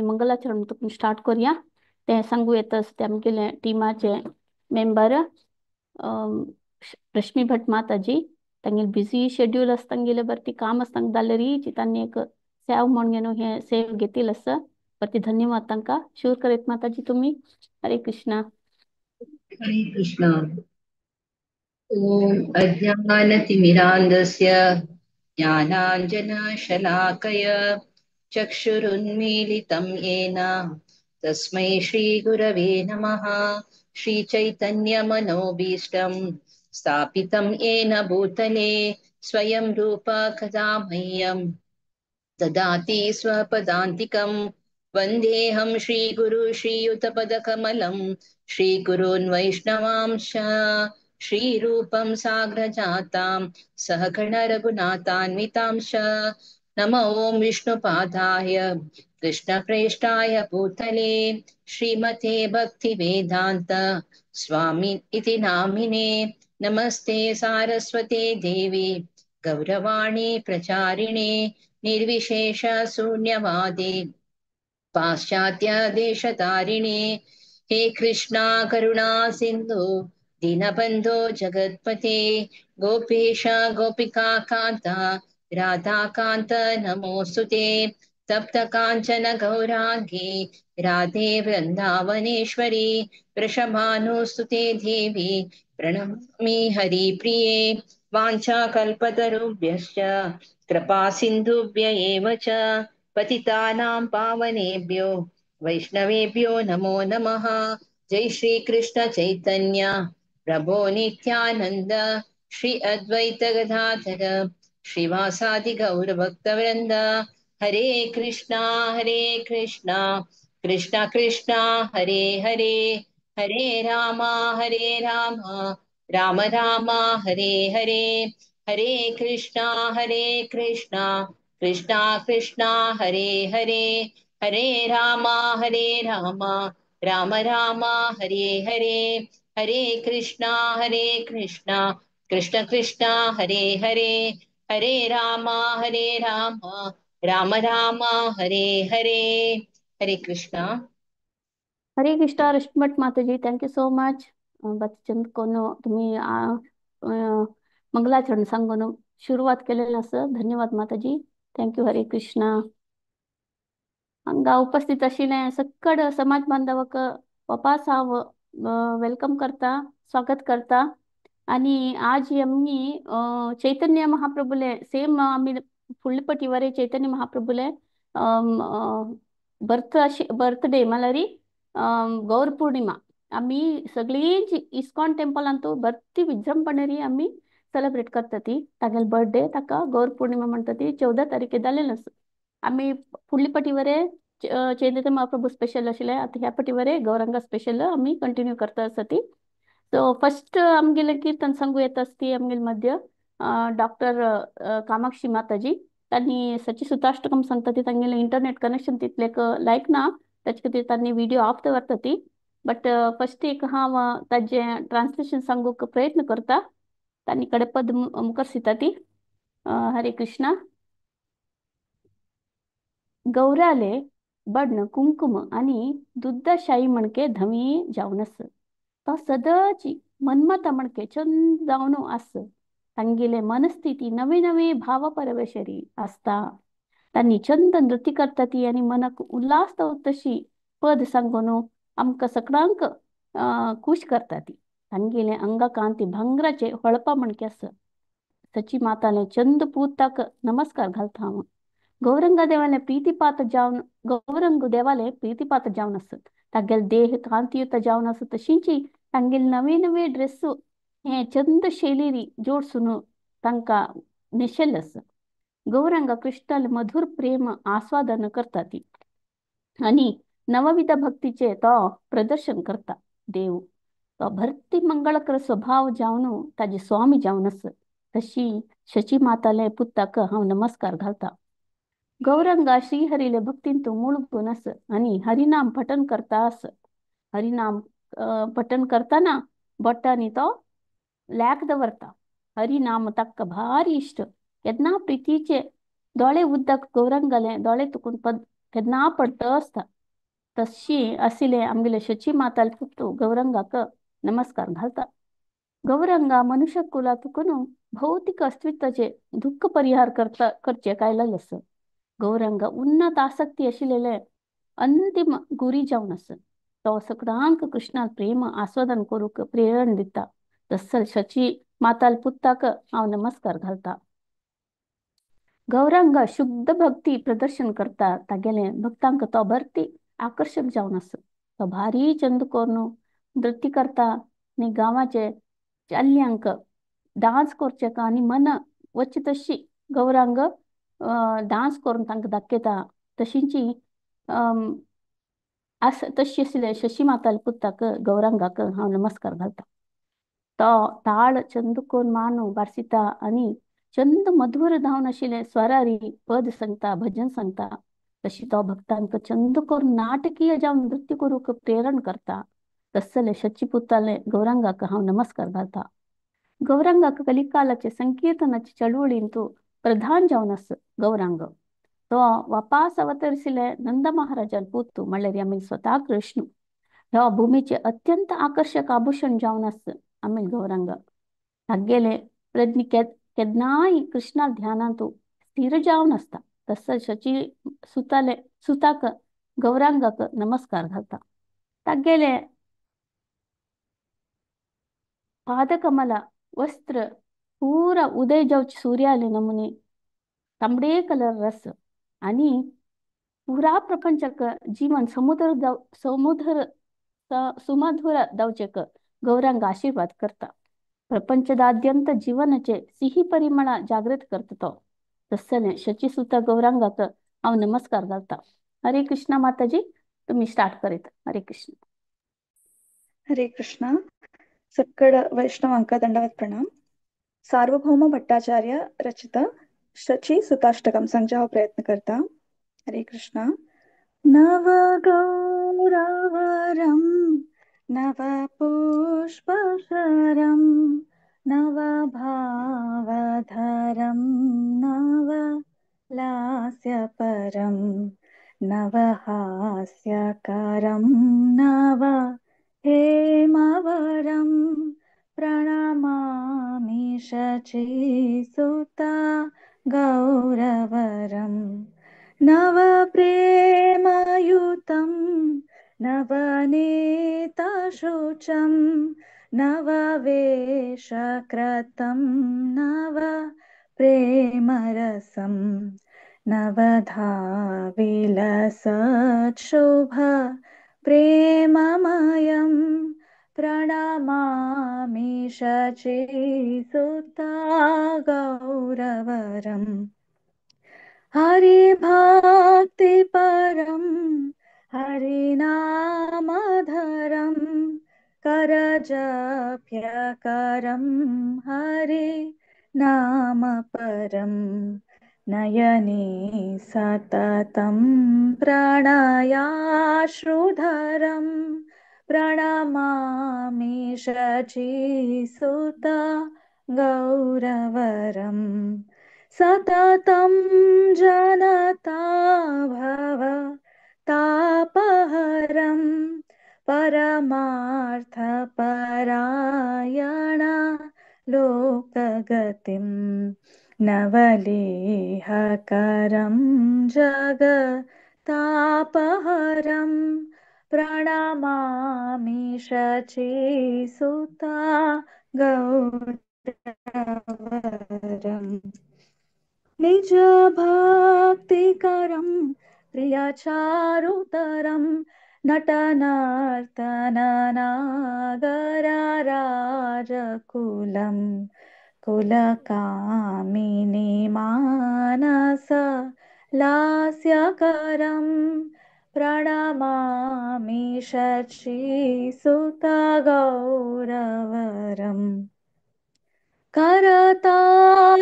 मंगलाचरण तुका स्टार्ट करूया. तें सांगू येता ते आमगेले टिमाचे मेंबर रश्मी भट माताजी. तांगेले बिजी शेड्यूल आसा तांगेले, बरं काम आसा तांकां जाल्यार तांणी एक सेव म्हणून हे सेव घेतील आसा. बरं धन्यवाद तांकां. शूर करीत माताजी तुमी. हरे कृष्णा. हरे कृष्णा. ॐ अज्ञानतिमिरान्धस्य ज्ञानाञ्जनशलाकय चक्षुरुन्मीलितं येन तस्मै श्रीगुरवे नमः. श्रीचैतन्यमनोभीष्टं स्थापितं येन भूतले स्वयं रूप कदा मह्यं ददाति स्वपदान्तिकं. वन्देऽहं श्रीगुरु श्रीयुतपदकमलं श्रीगुरून् वैष्णवांश श्रीरूपं साग्रजातां सहगण रघुनाथान्वितांश. नमो ॐ विष्णुपादाय कृष्णप्रेष्ठाय भूतले श्रीमते भक्तिवेदान्त स्वामी इति नामिने. नमस्ते सारस्वते देवी गौरवाणी प्रचारिणे निर्विशेष शून्यवादे पाश्चात्य देशतारिणे. हे कृष्णा करुणा सिंधु दीनबंधो जगत्पते गोपेश गोपिका कांता राधाकांत नमोस्तुते. तप्त कांचन गौरांगी राधे वृंदावनेश्वरी वृषभानुस्तुते देवी प्रणमामि हरिप्रिये. वाञ्छाकल्पतरुभ्यश्च कृपा सिन्धुभ्य एव च पतितानां पावनेभ्यो वैष्णवेभ्यो नमो नमः. जय श्री कृष्ण चैतन्य प्रभो नित्यानंद श्री अद्वैत गदाधर श्रीवासादि गौर भक्तवृंद. हरे कृष्णा कृष्णा कृष्णा हरे हरे, हरे रामा राम राम हरे हरे. हरे कृष्णा कृष्णा कृष्णा हरे हरे, हरे रामा राम राम हरे हरे. हरे कृष्णा कृष्ण कृष्ण हरे हरे, हरे रामा राम राम हरे हरे. हरे कृष्णा. हरे कृष्णा. रश्मी भट माताजी, thank you so much. Bachchan कोण तुम्ही मंगलाचरण सांगून सुरुवात केलेलं असं. धन्यवाद माताजी, thank you. हरे कृष्णा. हांगा उपस्थित आशिल्ले सक्कड समाज बांधवाक वापस हांव welcome करता, स्वागत करता. आणि आज आमी चैतन्य महाप्रभुले सेम आमी फुडले पटीवर चैतन्य महाप्रभुले बर्थडे म्हणल्यार गौर पौर्णिमा आमी सगळीं इस्कॉन टेम्पलांतू भरती विजृंभणेरी आमी सेलिब्रेट करता ती. तागेले बर्थडे ताका गौर पौर्णिमा म्हणटा ती 14 तारखे जालेली आसा. आमी फुडले पटीवर चैतन्य महाप्रभू स्पेशल आशिल्ले, आतां ह्या पटीवर गौरंगा स्पेशल आमी कंटिन्यू करता आसा ती. सो फर्स्ट आमगेले कीर्तन सांगू येता आसती आमगेले मध्य डॉक्टर कामाक्षी माताजी. तांणी सची सुताष्टकम सांगता ती. तांगेले इंटरनेट कनेक्शन तितलें लायक ना, ताचे खातीर तांणी व्हिडिओ ऑफ दवरता ती. बट फर्स्ट एक हांव ताजें ट्रान्सलेशन सांगूंक प्रयत्न करता. तांणी कडेन पद मुखार दिता ती. हरे कृष्णा. गौराले बड्ण कुंकुम आनी दुद्दाशाही म्हणके धवी जावन आस. तो सदांच मन्मथा म्हणके चंद जावन आस. तांगेले मनस्थिती नवे नवे भावपरवशरी आसता. तांणी चंद नृत्य करता ती आनी मनाक उल्हास तशी पद सांगून आमकां सगळ्यांक खूश करता ती. तांगेले अंगकांती भांगराचे हळपा म्हणके आस. सची माताले चंद पूताक नमस्कार घालता हांव. गौरंग देवाले प्रीतिपात जावन गौरंग देवाले प्रीतिपात जावन आसत. तागेले देह कांतियुत जावन आसत. तशींची तांगेले नवे नवे ड्रेस हे चंद शैलीरी जोडसून तांकां न्हेशिल्लें आसा. गौरंग कृष्णाले मधुर प्रेम आस्वादन करता ती आनी नवविध भक्तीचे तो प्रदर्शन करता. देव तो भरती मंगळकर स्वभाव जावन ताजे स्वामी जावन आस. तशी शची माताले पुताक हांव नमस्कार घालता. गौरंगा श्रीहरीले भक्तींतू मुळगून आस आनी हरिनाम पठन करता आस. हरिनाम पठन करतना बोटांनी तो लॅक दवरता. हरिनाम ताका भारी इश्ट. केन्ना प्रितीचे दोळे उदक गौरंगाले दोळे तुकून केन्ना पडत आसता. तशी आशिल्ले आमगेले शची माताल पुत्तू गौरंगाक नमस्कार घालता. गौरंगा मनुष्य कुलातून भौतिक अस्तित्वाचे दुःख परिहार करता करचे काय लागस. गौरंग उन्नत आसक्ती आशिल्ले अंतिम गुरी जावन आस. तो सगळ्यांक कृष्णा प्रेम आस्वादन करूंक प्रेरण दिता. तसल शची माताल पुत्ताक हांव नमस्कार घालता. गौरंग शुद्ध भक्ती प्रदर्शन करता. तागेले भक्तांक तो भरती आकर्षक जावन आस. तो भारी चंद करून नृत्य करता आनी गांवाचे चल्यांक डांस करचे आनी मन वच तशी गौरांग डांस करून तांकां दाखयता. तशींची आस तशी आशिल्ले शशी माताल पुताक गौरांगाक हांव नमस्कार घालता. तो ताळ चंद करून मानू बारसिता आनी चंद मधुर धावन आशिल्ले स्वरारी पद सांगता, भजन सांगता. तशी तो भक्तांक चंद करून नाटकीय जावन नृत्य करूंक प्रेरण करता. तसले शची पुताले गौरांगाक हांव नमस्कार घालता. गौरांगाक कलिकालाचे संकीर्तनाचे चळवळींतू प्रधान जावन आस गौरांग. तो वापास अवतरिसिले नंद महाराजान पुत्तू म्हणल्यार आमी स्वता कृष्ण. ह्या भूमीचे अत्यंत आकर्षक आभूषण जावन आस आमी गौरांग. तागेले प्रज्ञ केन्नाय कृष्णा ध्यानांतू स्थिर जावन आसता. तस शची सुताले सुताक गौरांगाक नमस्कार घालता. तागेले पादकमला वस्त्र पूरा उदय जावचे सूर्याले नमुने तांबडे कलर रस आणि पुरा प्रपंचक जीवन समुद्र समुद्र सुमधुर दावचेक गौरांग आशीर्वाद करता. प्रपंचदाद्यंत जीवनाचे सिही परिमळा जागृत करता तो. तसले शची सुता गौरांगाक हांव नमस्कार घालता. हरे कृष्णा माताजी, तुम्ही स्टार्ट करीत. हरे कृष्ण. हरे कृष्णा. सक्कड वैष्णवांका दंडवत प्रणाम. सार्वभौम भट्टाचार्य रचित शची सुताष्टकम सांगचे हांव प्रयत्न करता. हरे कृष्णा. नव गौरवरम नव पुष्पशरम नव भावधरम नव लास्यपरम नवहास्यकरम नव हेमवरम प्रणमामि शचीसुता गौरवरम नवप्रेमयुतं नवनीतशुचं नववेशकृतं नव प्रेमरसं नवधा विलसच्छोभ प्रेममयं प्रणमामि शचीसुता गौरवरम्। हरिभक्तिपरं हरिनामधरं करजप्यकरं हरि नामपरं नयने सततं प्रणयाश्रुधरं प्रणमामि शचीसुता गौरवरम्। सततं जनता भव तापहरं परमार्थपरायण लोकगतिं नवलेहकरं जगतापहरं प्रणमामि शचीसुता गौरवरम्। निज भक्तिकरं प्रियचारुतरं नटनर्तननागरराजकुलं कुलकामिनी मानस लास्यकरं प्रणमामि शचीसुता गौरवरम्। करतालवलं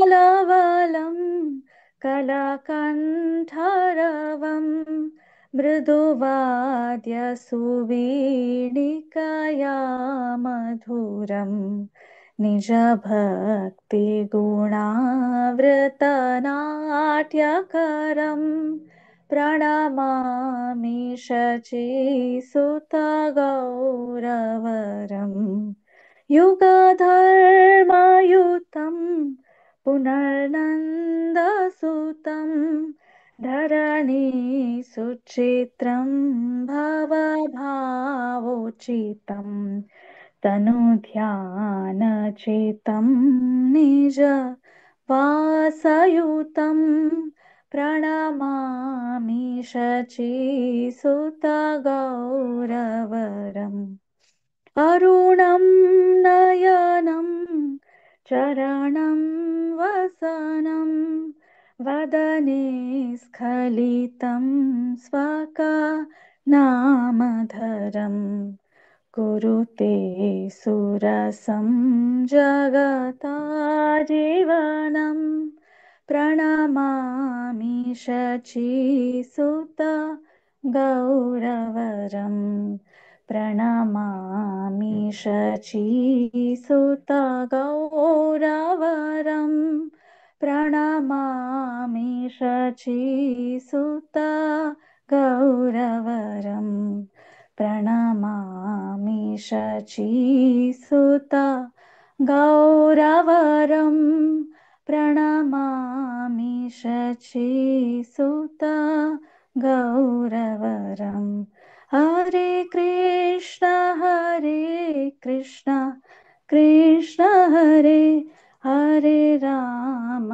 कलकण्ठरवं मृदुवाद्यसुवीणिकया मधुरं निजभक्तिगुणावृतनाट्यकरं प्रणमामि शचीसुतगौरवरम्। युगधर्मयुतं पुनर्नन्दसुतं धरणी सुचित्रं भवभावोचितं तनुध्यानचितं निज वासयुतं प्रणमामि शचीसुतगौरवरम्। अरुणं नयनं चरणं वसनं वदने स्खलितं स्वका नामधरं कुरुते सुरसं जगता जीवनं प्रणमामि शचीसुत गौरवरं। प्रणमामि शचीसुत गौरवरं। प्रणमामि शचीसुत गौरवरं। प्रणमामि शचीसुत गौरवरं। प्रणमामि शचीसुत गौरवरं। हरे कृष्ण कृष्ण कृष्ण हरे हरे राम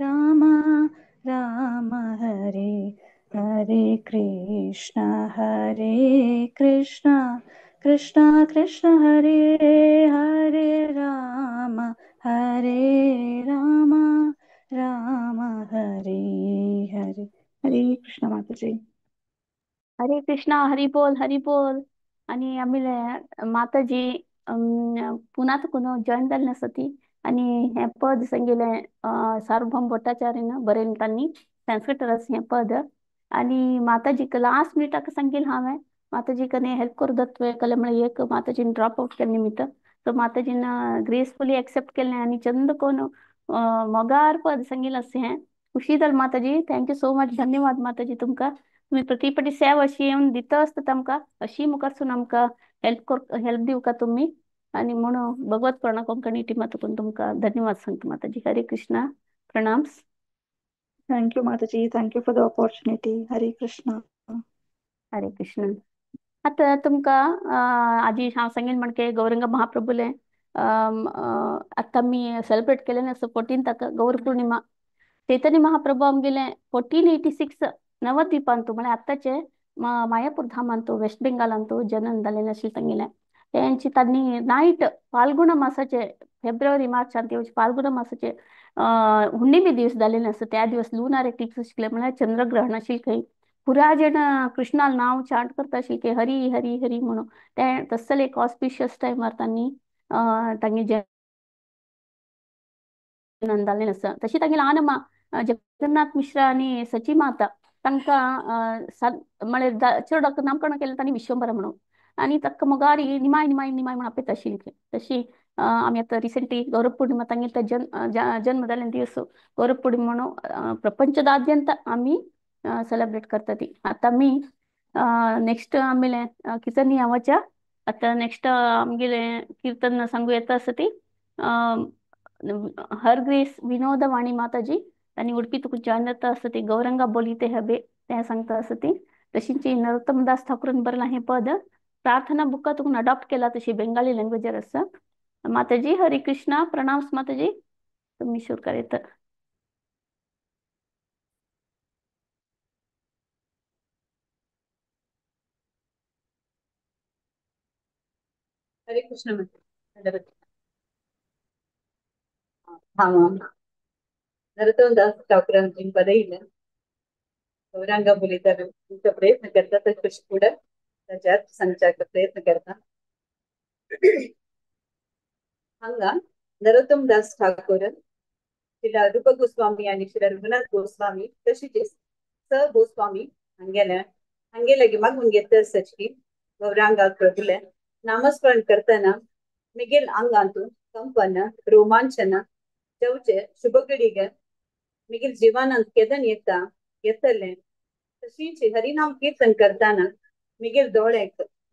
राम राम हरे हरे। कृष्ण कृष्ण कृष्ण कृष्ण हरे हरे राम राम राम हरे हरे। हरे कृष्ण माताजी। हरे कृष्णा, हरी बोल, हरी बोल। आणि आम्ही माताजी पुनात कोण जॉईन जाल्ले आसा ती आणि हें पद सांगिल्लें सार्वभौम भट्टाचार्यन बरयलें तांणी संस्कृत रस हें पद। आणि माताजीक लास्ट मिनिटाक सांगिल्लें हांवें माताजी कने हेल्प करू दत्वे कले म्हळ्यार एक माताजीन ड्रॉप आउट केल्ले निमित्त सो माताजीन ग्रेसफुली एक्सेप्ट केलें आनी चंद कोण मोगार पद सांगिल्लें आसा हें। खुशी जाली माताजी, thank you so much, धन्यवाद माताजी तुमकां। तुमी प्रतिपटी सेवा अशी येवन दिता आसता आमकां, अशी मुखारसून आमकां हेल्प कर हेल्प दिवका तुमी। आनी म्हणून भगवत प्रणा कोंकणी टिमा तुकून तुमकां धन्यवाद सांगता माताजी। हरे कृष्णा, प्रणाम। Thank you Mataji, thank you for the opportunity. Hare Krishna. Hare Krishna. आतां तुमकां आजी हांव सांगीन म्हणके गौरंग महाप्रभुले आतां आमी सेलिब्रेट केलें आसा 14 गौर पौर्णिमा। चैतन्य महाप्रभू आमगेले 1486 नवद्वीपांतू म्हळ्यार आत्ताचे मायापूर धामांतू वेस्ट बेंगालांतू जनन जालेलें आशिल्लें तांगेलें। तेंची तांणी नायट फाल्गुन मासाचे फेब्रुवारी मार्चांत येवचे फाल्गुन मासाचे हुण्णिमे दिवस जालेले आसा। त्या दिवस लुनार एक्लिप्स आशिल्लें म्हळ्यार चंद्रग्रहण आशिल्लें खंय। पुरा जण कृष्णाल नाव चांट करता आशिल्लें की हरी हरी हरी म्हणून तें तसले एक ऑस्पिशियस टायमार तांणी तांगे जनन जालेलें आसा। तशी तांगेले आनमा जगन्नाथ मिश्रा आनी सची माता तांकां म्हळ्यार चेडवाक नामकरण केलें तांणी विश्वंभर म्हणून आनी ताका मोगारी निमाय निमाय निमाय म्हण आपयता आशिल्ली। तशी आमी आतां रिसेंटली गौरव पौर्णिमा तांगेले जन्म जाल्ले दिवस गौरव पौर्णिमा म्हणून प्रपंचदाद्यंत आमी सेलिब्रेट करता ती। आतां आमी नेक्स्ट आमगेलें कीर्तन वच्या आतां नेक्स्ट आमगेलें कीर्तन सांगू येता आसा ती हर ग्रेस विनोद वाणी माताजी आनी उडपी तुका जॉयन जाता आसा ती गौरंगा बोलिते हबे तें सांगता आसा ती। तशींच नरोत्तम दास ठाकूरान बरयलां हें पद प्रार्थना बुका तुका अडॉप्ट केला तशी बेंगाली लँग्वेजार आसा। माताजी हरे कृष्णा, प्रणाम माताजी, तुमी सुरू कर। हरे कृष्ण। हाँ, नरोत्तम दास ठाकूरांची बरयलें गौरांगा बोलिता तुमचा प्रयत्न करता तशें फुडें ताचे अर्थ सांगच्याक प्रयत्न करता। हांगा नरोत्तम दास ठाकूर श्रीला रूप गोस्वामी आनी श्री रघुनाथ गोस्वामी तशीच स गोस्वामी हांगेले हांगे लागीं मागून घेतले आसची गौरांगा प्रभुले नामस्मरण करतना मिगेल आंगांतू कंपन रोमांचन जावचे शुभगडीग मिगेल जीवनांत केदन येता घेतले तशीच हरिनाम कीर्तन करताना मिगेल दोळे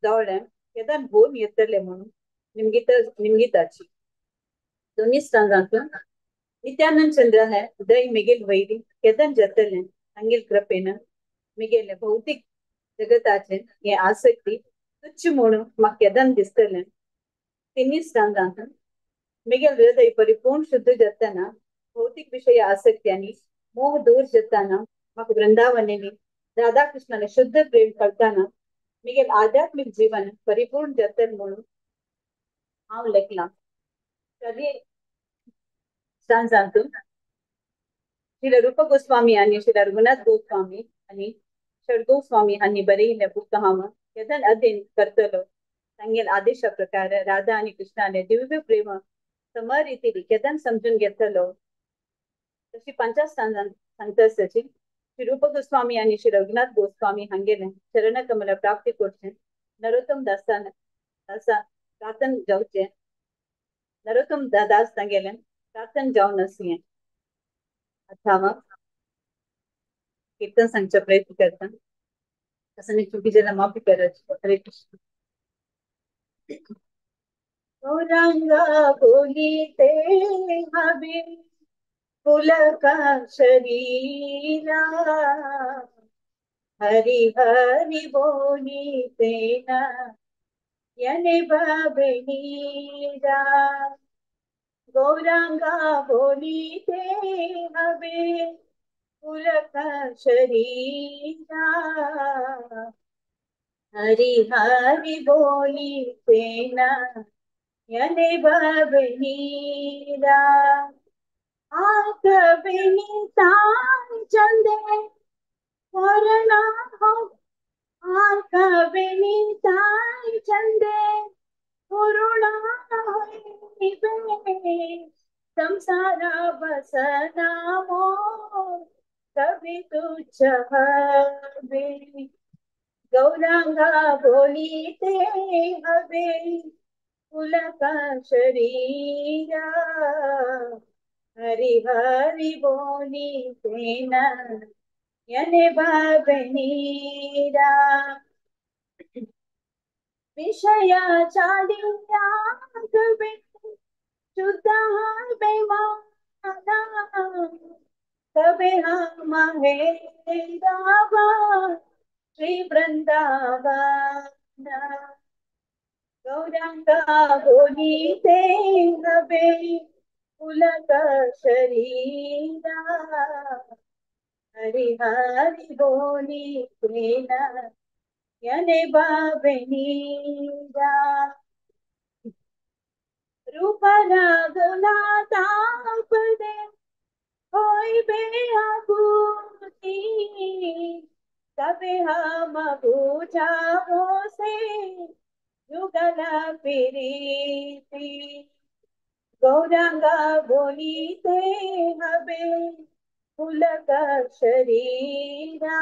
दोळे केदान भोवन येतले म्हणून निमगित निमगिताची. दोन्ही स्टांजांत नित्यानंद चंद्र है दय मिगेल वैरी केदन जातले तांगेल कृपेन मिगेले भौतिक जगताचे हे आसक्ती तुच्छ म्हणून म्हाका केदन दिसतले. तिन्ही स्टांजांत मिगेल हृदय परिपूर्ण शुद्ध जाताना भौतिक विषय आसक्ती आनी मोह दूर जाताना म्हाका वृंदावनेनी राधाकृष्णाले शुद्ध प्रेम कळताना मिगेल आध्यात्मिक जीवन परिपूर्ण जातले म्हणून हांव लेखलां. तरी स्टांजांत श्रील रूप गोस्वामी आनी श्रील रघुनाथ गोस्वामी आनी षड गोस्वामी हांणी बरयिल्लें बुक हांव केदन अध्ययन करतलो तांगेल आदेशा प्रकार राधा आनी कृष्णाले दिव्य प्रेम समरितीन केदन समजून घेतलो तशी पंचास स्टांजांत सांगता आसची श्री रूप गोस्वामी आनी श्री रघुनाथ गोस्वामी हांगेले चरण कमल प्राप्ती करचें नरोत्तम दासान दासा प्रार्थन जावचें नरोत्तम दास तांगेले प्रार्थन जावन आसलें. आतां हांव कीर्तन सांगचो प्रयत्न करता. तसं चुकी जाल्यार माफी कराची. हरे कृष्ण. गौरांगा बोलिते हवे पुलका शरीरा हरि हरि बोलिते ना यने बाबनीरा. गौरांगा बोलिते हवे पुलका शरीरा हरि हरि बोलिते ना यने बाबनीरा. आकबिनी चंदे वरणा हो आकबिनी चंदे करुणा होइबे संसारा बसना मोर कभी तुच्छ हवे. गौरांगा बोलिते हवे पुलका शरीरा हरि हरि बोलिते ना यने बाबनीरा. विषया चालिया शुद्ध बेमाना तबे हम हे रावा श्री वृंदावन. गौरांगा बोलिते हवे पुलक शरीरा हरि हरि बोलिते ना यने बाबनीरा. रूप रघुनाथा पदे होइबे आकुति तबे हम बुझाबो से जुगल प्रीति. गौरांगा बोलिते हवे पुलक शरीरा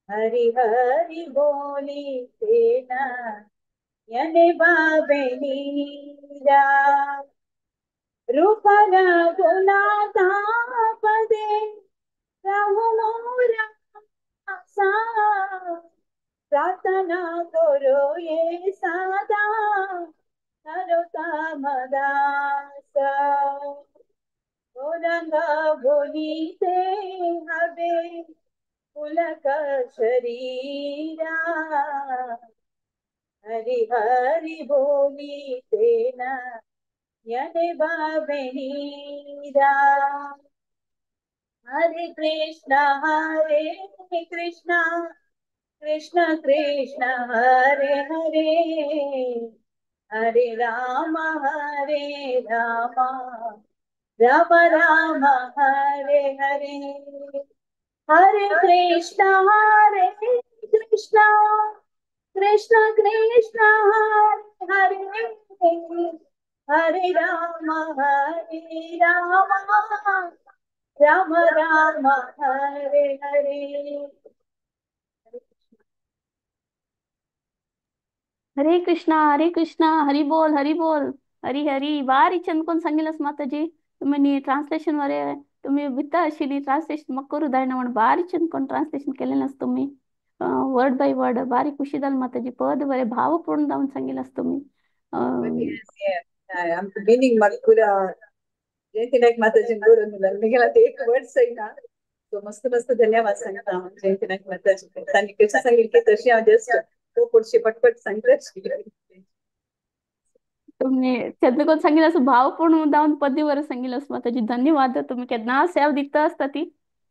हरि हरि बोलिते ना यने बाबनीरा. रूप रघुनाथा पदे रहु मोरा सा प्रार्थना करो ये सादा नरोत्तम दास. गौरांगा बोलिते हवे पुलक शरीरा हरि हरि बोलिते ना यने बाबनीरा. हरे कृष्ण कृष्ण कृष्ण हरे हरे हरे राम राम राम हरे हरे. हरे कृष्ण कृष्ण कृष्ण हरे हरे हरे राम राम राम हरे हरे. हरे कृष्णा हरे कृष्णा हरी बोल हरी बोल हरी हरी. बारी चंद कोण सांगितलंस माताजी. तुम्ही ट्रान्सलेशन वरे तुमी भिता आशिल्ली ट्रान्सलेशन म्हाका करूं जायना म्हण बारीक कोण ट्रान्सलेशन केलें नास तुमी. वर्ड बाय वर्ड बारीक खुशी जाल माताजी, पद बरें भावपूर्ण जावन सांगिल्लें आसा तुमी. आमकां मिनींग म्हाका पुरा जयंती नायक माताजीन बरोवन दिला, मिगेला ते एक वर्ड सयना. सो मस्त मस्त धन्यवाद सांगता हांव जयंती नायक माताजी. तांणी कशें सांगिल्लें की तशें हांव जस्ट पोपटशी पटपट सांगता. तुम्ही चंद कोण सांगितलं असं भावपूर्ण जावन पद्य बरें सांगिल्लें आसा माताजी, धन्यवाद. तुमी केन्ना सेवा दिता आसता ती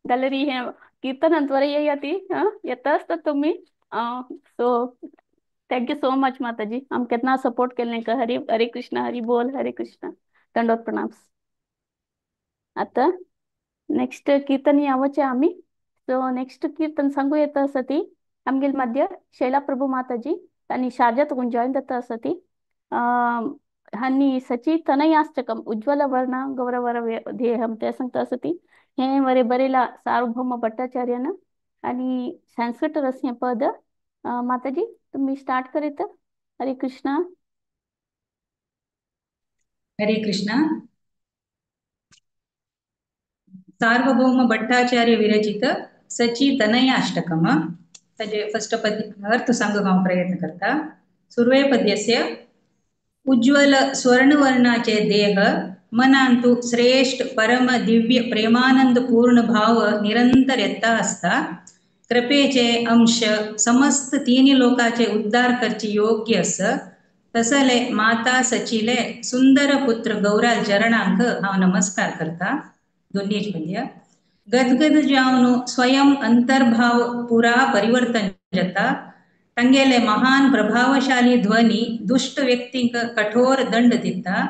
जाल्यार हें किर्तनांत बरें येया ती येता आसता तुमी. So thank you so much माताजी, आमकां केन्ना सपोर्ट केल्लें. हरी हरे कृष्ण हरी बोल, हरे कृष्ण, दंडवत प्रणाम. आतां नेक्स्ट कीर्तन यावचे आमी. सो नेक्स्ट कीर्तन सांगू येता आसा ती आमगेले मध्य शैला प्रभू माताजी आनी शारजा तुकून जॉईन जाता आसा ती. हांणी सची तनयाष्टकम उज्ज्वल वर्ण गौरवर देहम ते सांगता आसा ती. हें बरें बरयला सार्वभौम भट्टाचार्यान आनी संस्कृत रस हें पद. माताजी तुम्ही स्टार्ट करीत. हरे कृष्णा. हरे कृष्णा. सार्वभौम भट्टाचार्य विरचित सची तनयाष्टकम ताजे फर्स्ट पद्य अर्थ सांगूंक हांव प्रयत्न करता. सुर्वे पद्यस्य उज्ज्वल स्वर्णवर्णाचे देह मनांतु श्रेष्ठ परम दिव्य प्रेमानंद पूर्ण भाव निरंतर येता आसता. कृपेचे अंश समस्त तिनी लोकाचे उद्धार करचे योग्य आस. तसले माता सचिले सुंदर पुत्र गौराल चरणांक हांव नमस्कार करता. दोन्हीच पद्य गदगद जावन स्वयं अंतर्भाव पुरा परिवर्तन जाता. तांगेले महान प्रभावशाली ध्वनी दुष्ट व्यक्तींक कठोर दंड दिता.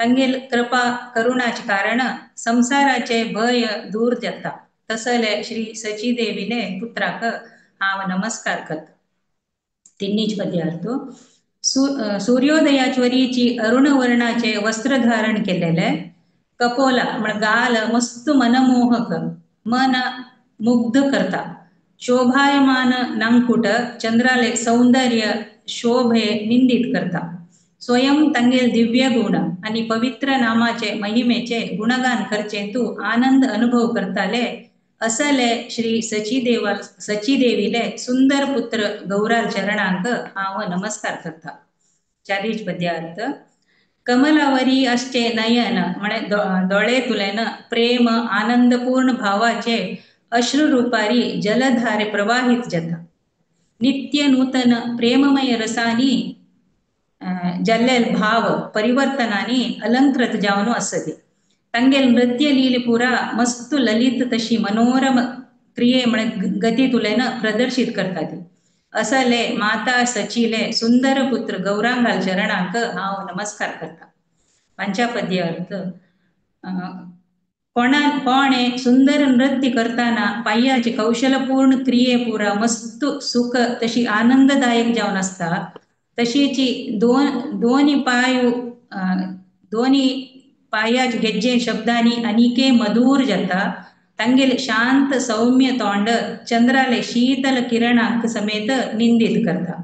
तांगेल कृपा करुणाचे कारण संसाराचे भय दूर जाता. तसले श्री सचीदेवीले पुत्राक हांव नमस्कार करता. तिन्हीच पद्यार्थ सूर्योदयाचवरीची अरुणवर्णाचे वस्त्र धारण केलेले कपोला म्हण गाल मस्त मनमोहक मन मुग्ध करता. शोभायमान नांकुट चंद्राले सौंदर्य शोभे निंदित करता. स्वयं तांगेल दिव्य गुण आणि पवित्र नामाचे महिमेचे गुणगान करचे तू आनंद अनुभव करताले असले श्री सचीदेवीले सुंदर पुत्र गौराल चरणांक हांव नमस्कार करता. चारीच पद्यार्थ कमलावरी असचे नयन म्हणे दोळे तुलेन प्रेम आनंदपूर्ण भावाचे अश्रुरूपारी जलधारे प्रवाहित जाता. नित्य नूतन प्रेममय रसानी जाल्ले भाव परिवर्तनानी अलंकृत जावन आसती. तांगेल नृत्य लील पुरा मस्त ललित तशी मनोरम क्रिये म्हणे गती तुलेन प्रदर्शित करता ती. असले माता सचिले सुंदर पुत्र गौरांगाल चरणांक हांव नमस्कार करता. पंचापद्य अर्थ कोणे सुंदर नृत्य करताना पाय्याचे कौशलपूर्ण क्रिये पुरा मस्त सुख तशी आनंददायक जावन आसता. तशीची दोनी पायु दोनी पायाचे गेज्जे शब्दांनी अनिके मधुर जाता. तांगेले शांत सौम्य तोंड चंद्राले शीतल किरणांक समेत निंदित करता.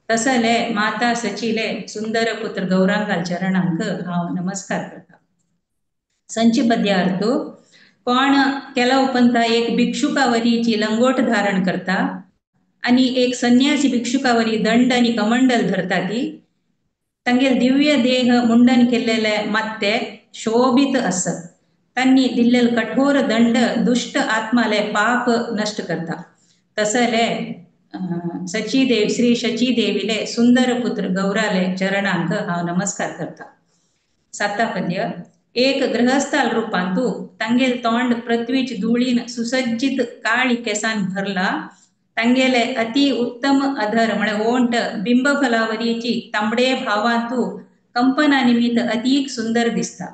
तसले माता सचिले सुंदर पुत्र गौरांगाल चरणांक हांव नमस्कार करता. संचिपद्यार्थ कोण केला उपंता एक भिक्षुकावरीची लंगोट धारण करता आणि एक संन्यासी भिक्षुकावरी दंड आणि कमंडल धरता ती. तांगेल दिव्य देह मुंडन केलेले मात्ते शोभित असत. तांनी दिल्लेल कठोर दंड दुष्ट आत्माले पाप नष्ट करता. तसले सचीदेव श्री शचीदेवीले सुंदर पुत्र गौराले चरणांक हांव नमस्कार करता. सातापद्य एक गृहस्थाल रूपांतु तांगेल तोंड पृथ्वीच धुळीन सुसज्जित काळी केसान भरला. तांगेले अति उत्तम अधर म्हळे ओंठ बिंबफलावरीची तांबडे भावांतु कंपना निमित्त अतीक सुंदर दिसता.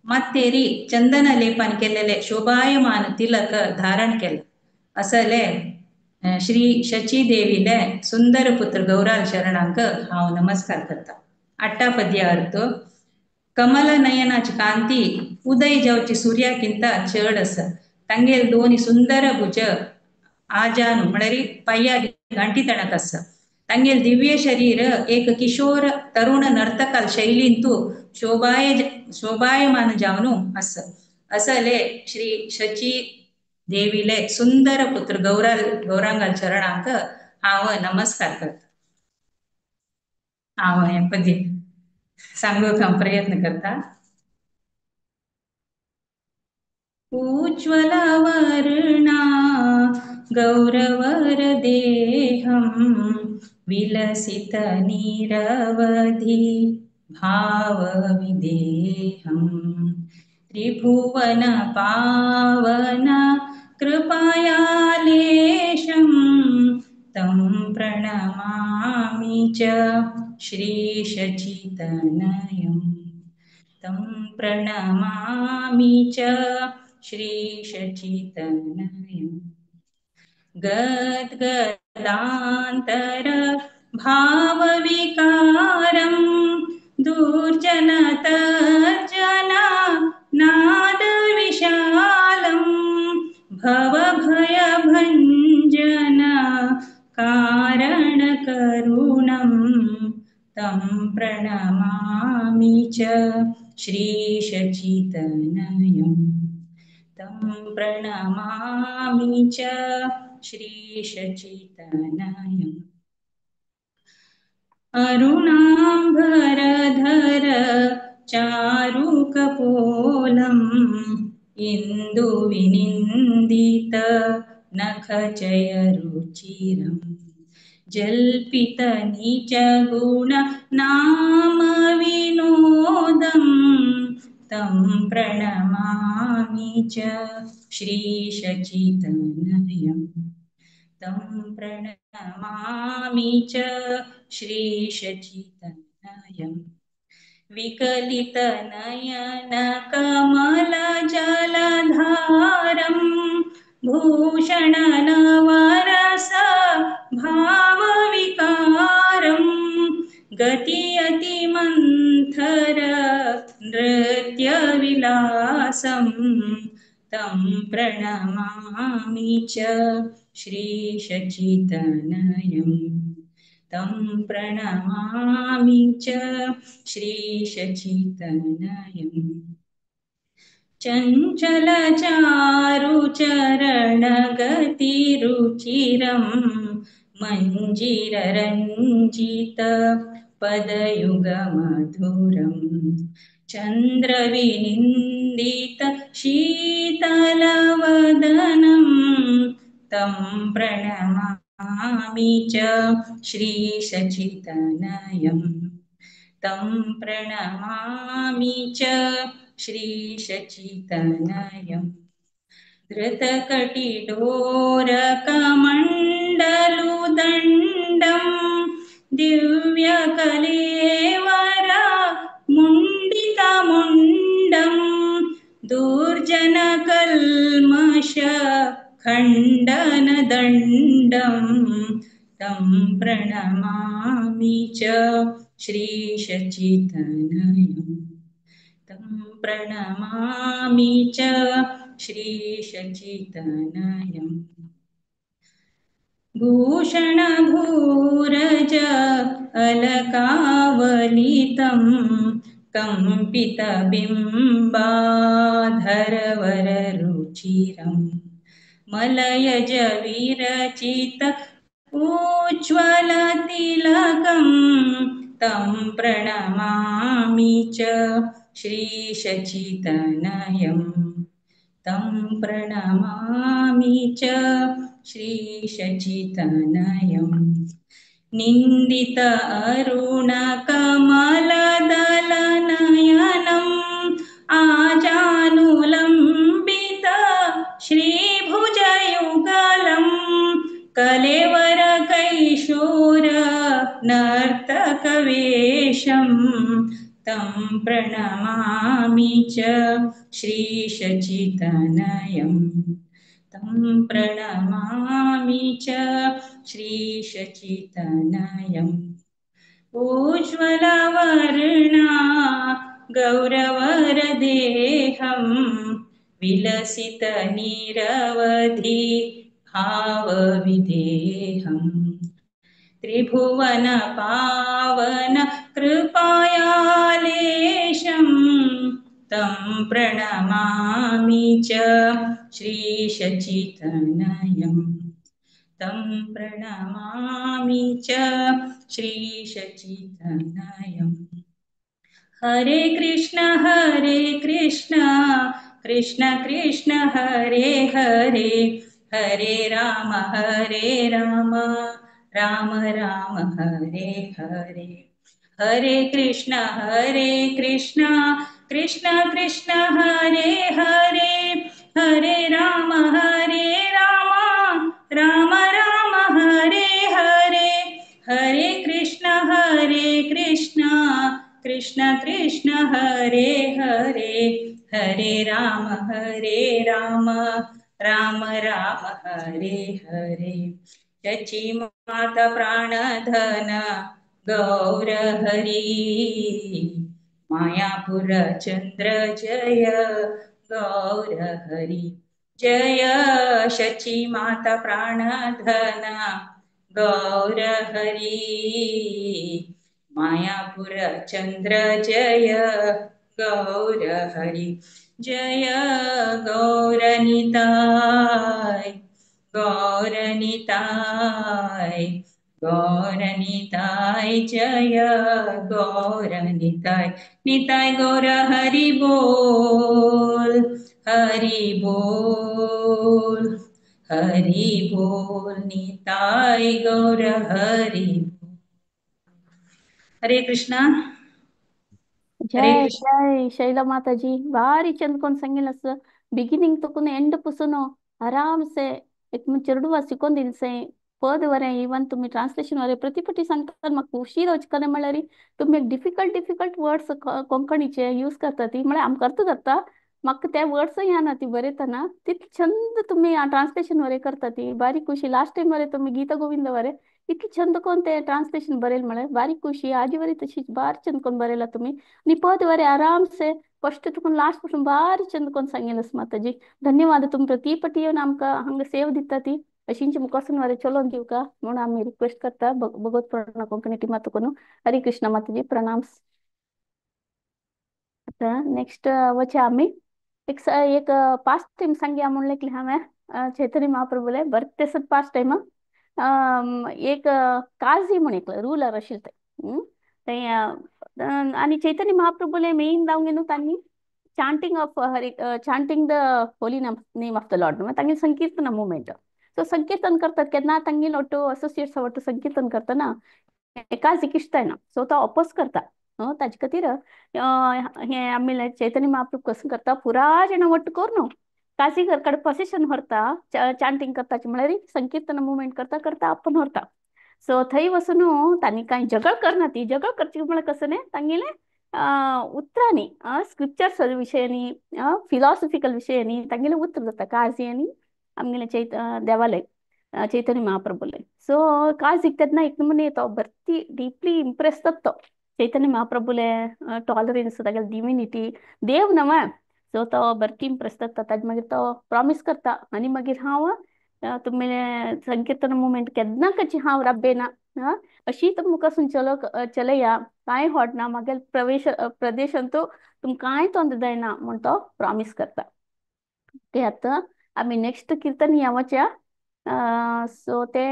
मात्तेरी चंदन लेपन केलेले शोभायमान तिलक धारण केले असले श्री शचीदेवीले सुंदर पुत्र गौराल शरणांक हांव नमस्कार करता. आट्टापद्य अर्थ कमल नयनाची कांती उदय जावची सूर्याकिंत चड आसा. तांगेल दोन सुंदर भुज आजानु म्हळ्यार पांया गांठी तणक आसा. तांगेल दिव्य शरीर एक किशोर तरुण नर्तकाल शैलींतु शोभायमान जावन आसा. असले श्री शची देवीले सुंदर पुत्र गौरांगा चरणांक हांव नमस्कार करता. हांव हें पद्य सांगूंक हांव प्रयत्न करता. उज्ज्वलवर्णा गौरवरदेहं विलसित निरवधि भावविदेहं त्रिभुवन पावन कृपयालेशं तं प्रणमामि च श्रीशचितनयं तं प्रणमामि च श्रीशचितनयं. गद्गदान्तर भावविकारं दुर्जनतर्जना नादविशालं भवभयभञ्जन कारणकरुणं तं प्रणमामि च श्रीशचितनयं तं प्रणमामि च श्रीशचितनयं. अरुणाम्बरधर चारुकपोलं इन्दुविनिन्दित नखचयरुचिरं जल्पितनीचगुण नाम विनोदं तं प्रणमामि च श्रीशचितनयं तं प्रणमामि च श्रीशचितनयं. विकलितनयन कमलजलधारं भूषणनवरस भावविकारं गति अतिमन्थर नृत्यविलासं तं प्रणमामि च श्रीशचितनयं तं प्रणमामि च श्रीशचितनयं. चञ्चलचारुचरणगतिरुचिरं मञ्जीररञ्जित पदयुगमधुरं चन्द्रविनिन्दित शीतलवदनं तं प्रणमामि च श्रीशचितनयं तं प्रणमामि च श्रीशचितनयं. धृतकटिडोरकमण्डलुदण्डं दिव्यकलेवर मुण्डितमुण्डं दुर्जनकल्मष खण्डनदण्डं तं प्रणमामि च श्रीशचितनयं तं प्रणमामि च श्रीशचितनयं. भूषणभूरज अलकावलितं कम्पितबिम्बाधरवररुचिरं मलयज विरचित उज्ज्वलतिलकं तं प्रणमामि च श्रीशचितनयं तं प्रणमामि च श्रीशचितनयं. निन्दित अरुणकमलदलनयनं आजानुलम्बित श्रीभुजयुगलं कलेवरकैशोर नर्तकवेषं तं प्रणमामि च श्रीशचितनयं तं प्रणमामि च श्रीशचितनयं. उज्ज्वलवर्णा गौरवरदेहं विलसितनिरवधि भावविदेहं त्रिभुवन पावन कृपयालेशं तं प्रणमामि च श्रीशचितनयं तं प्रणमामि च श्रीशचितनयम्। हरे कृष्ण कृष्ण कृष्ण हरे हरे, हरे राम राम राम हरे हरे। हरे कृष्ण कृष्ण कृष्ण हरे हरे, हरे राम राम राम हरे हरे। हरे कृष्ण कृष्ण कृष्ण हरे हरे, हरे राम राम राम हरे हरे। शची माता प्राणधन गौर हरि, मायापुर चंद्र जय गौर हरि। जय शची माता प्राणधन गौर हरि, मायापुर चंद्र जय गौर हरि। जय गौर निताय गौर निताय गौर निताय, जय गौर निताय। निताय गौर हरि बोल हरि बोल हरि बोल, निताय गौर हरि बोल। हरे कृष्णा। हरे जय कृष्ण। जय शैला माताजी, भारी चंद कोण सांगेल असं बिगिनिंग तुकून एंड पुसून आराम से एक चेडवा शिकोन दिलसे पद वरे इवन तुम्ही ट्रान्सलेशन वरे प्रतिपटी सांगतात म्हाका खुशी वचकने म्हळ्यार तुमी एक डिफिकल्ट डिफिकल्ट वर्ड्स कोंकणीचे यूज करता ती म्हळ्यार आमकां अर्थ जाता म्हाका ते वर्ड्स येना ती बरयतना तितले छंद तुमी ट्रान्सलेशन वरे करता ती बारीक खुशी। लास्ट टायम वरे तुमी गीता गोविंद वरे इतले छंद कोण ते ट्रान्सलेशन बरयल म्हळ्यार बारीक खुशी आजी वरी तशीच बारीक छंद कोण बरयला तुमी आनी पद वरे आराम से फस्ट तुका लास्ट पासून बारीक छंद कोण सांगेलस माताजी। धन्यवाद तुमी प्रतिपटी येवन आमकां हांगा सेव दिता ती अशींच मुखासून वरे चलोवन दिवका म्हणून आमी रिक्वेस्ट करता भगवत प्रणा कोंकणी टिमा तुकून। हरे कृष्ण माताजी, प्रणाम। आतां नेक्स्ट वचे आमी एक एक पास्ट टाइम सांगया म्हणलें की हांवें चैतन्य महाप्रभुले बरें सद पास्ट टायम एक काझी म्हूण एक रुलर आशिल्ले ते ते आनी चैतन्य महाप्रभुले मेन जावन न्हू तांणी chanting of Hari, chanting the holy name of the Lord, तांगेले संकीर्तन मुवमेंट। सो संकीर्तन करतात केन्ना तांगेले ಒಟ್ಟು असोसिएट्स ಒಟ್ಟು संकीर्तन करतना काझी इश्ट सो तो अपोज करता ताजे खातीर हे आमी चैतन्य महाप्रभु कसो करता पुरा जाणां ಒಟ್ಟು करून काझी कडेन पोसिशन व्हरता चांटींग करता म्हळ्यार संकीर्तन मुवमेंट करता करता आपूण व्हरता। सो थंय वचून तांणी कांय झगड करना ती झगड करची म्हळ्यार कसो न्ही तांगेले उतरांनी स्क्रिप्चर्स विशयांनी फिलॉसॉफिकल विशयांनी तांगेले उतर जाता काझी आनी आमगेले चैत देवालय चैतन्य महाप्रभुले। सो काझीक तेन्ना एक नमुने तो भरती डीपली इम्प्रेस जाता तो चैतन्य महाप्रभुले टॉलरन्स तागेले डिविनिटी देव नव। सो तो भरती इम्प्रेस जाता ताजे मागीर तो प्रॉमीस करता आनी मागीर हांव तुमी संकीर्तन मुवमेंट केन्ना कशी हांव राबयना अशी तुमकां मुखासून चलो चलया कांय होडना मागीर प्रवेश प्रदेशांत तुमकां कांय तोंड जायना म्हूण तो प्रॉमीस करता। ते आतां आमी नेक्स्ट किर्तन या वचया। सो ते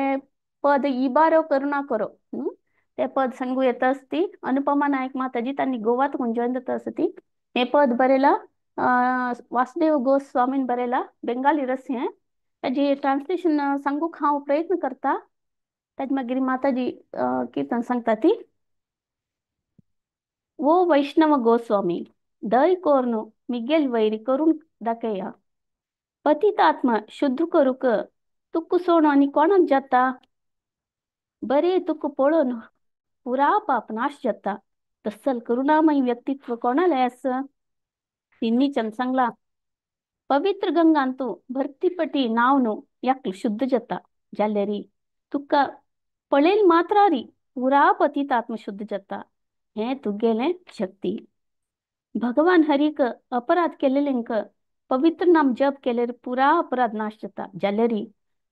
पद इबारो करुणा करो ते पद सांगू येता आसती अनुपमा नायक माताजी तांणी गोवा तुका जॉयन जाता आसती। हे पद बरयला वासुदेव गोस्वामीन बरयला बेंगाली रस हें ताजी ट्रान्सलेशन सांगूक हांव प्रयत्न करता ताजे मागीर माताजी कीर्तन सांगता ती। वो वैष्णव गोस्वामी दय कोर्नु मिगेल वैरी करून दाखया पतितात्मा शुद्ध करूक तुक सोण आनी कोणाक जाता बरे तुक पळोवन पुरा पाप नाश जाता तसल करुणामयी व्यक्तित्व कोणाले आसा तिन्नी चंद सांगला पवित्र गंगांतु भरतीपटी नावनु याकल शुद्ध जाता जाल्यारी तुका पळेल मात्रारी पुरा पतितात्म शुद्ध जाता हें तुगेलें शक्ती। भगवान हरीक अपराध केलेलेंक पवित्र नाम जप केल्यार पुरा अपराध नाश जाता जाल्यारी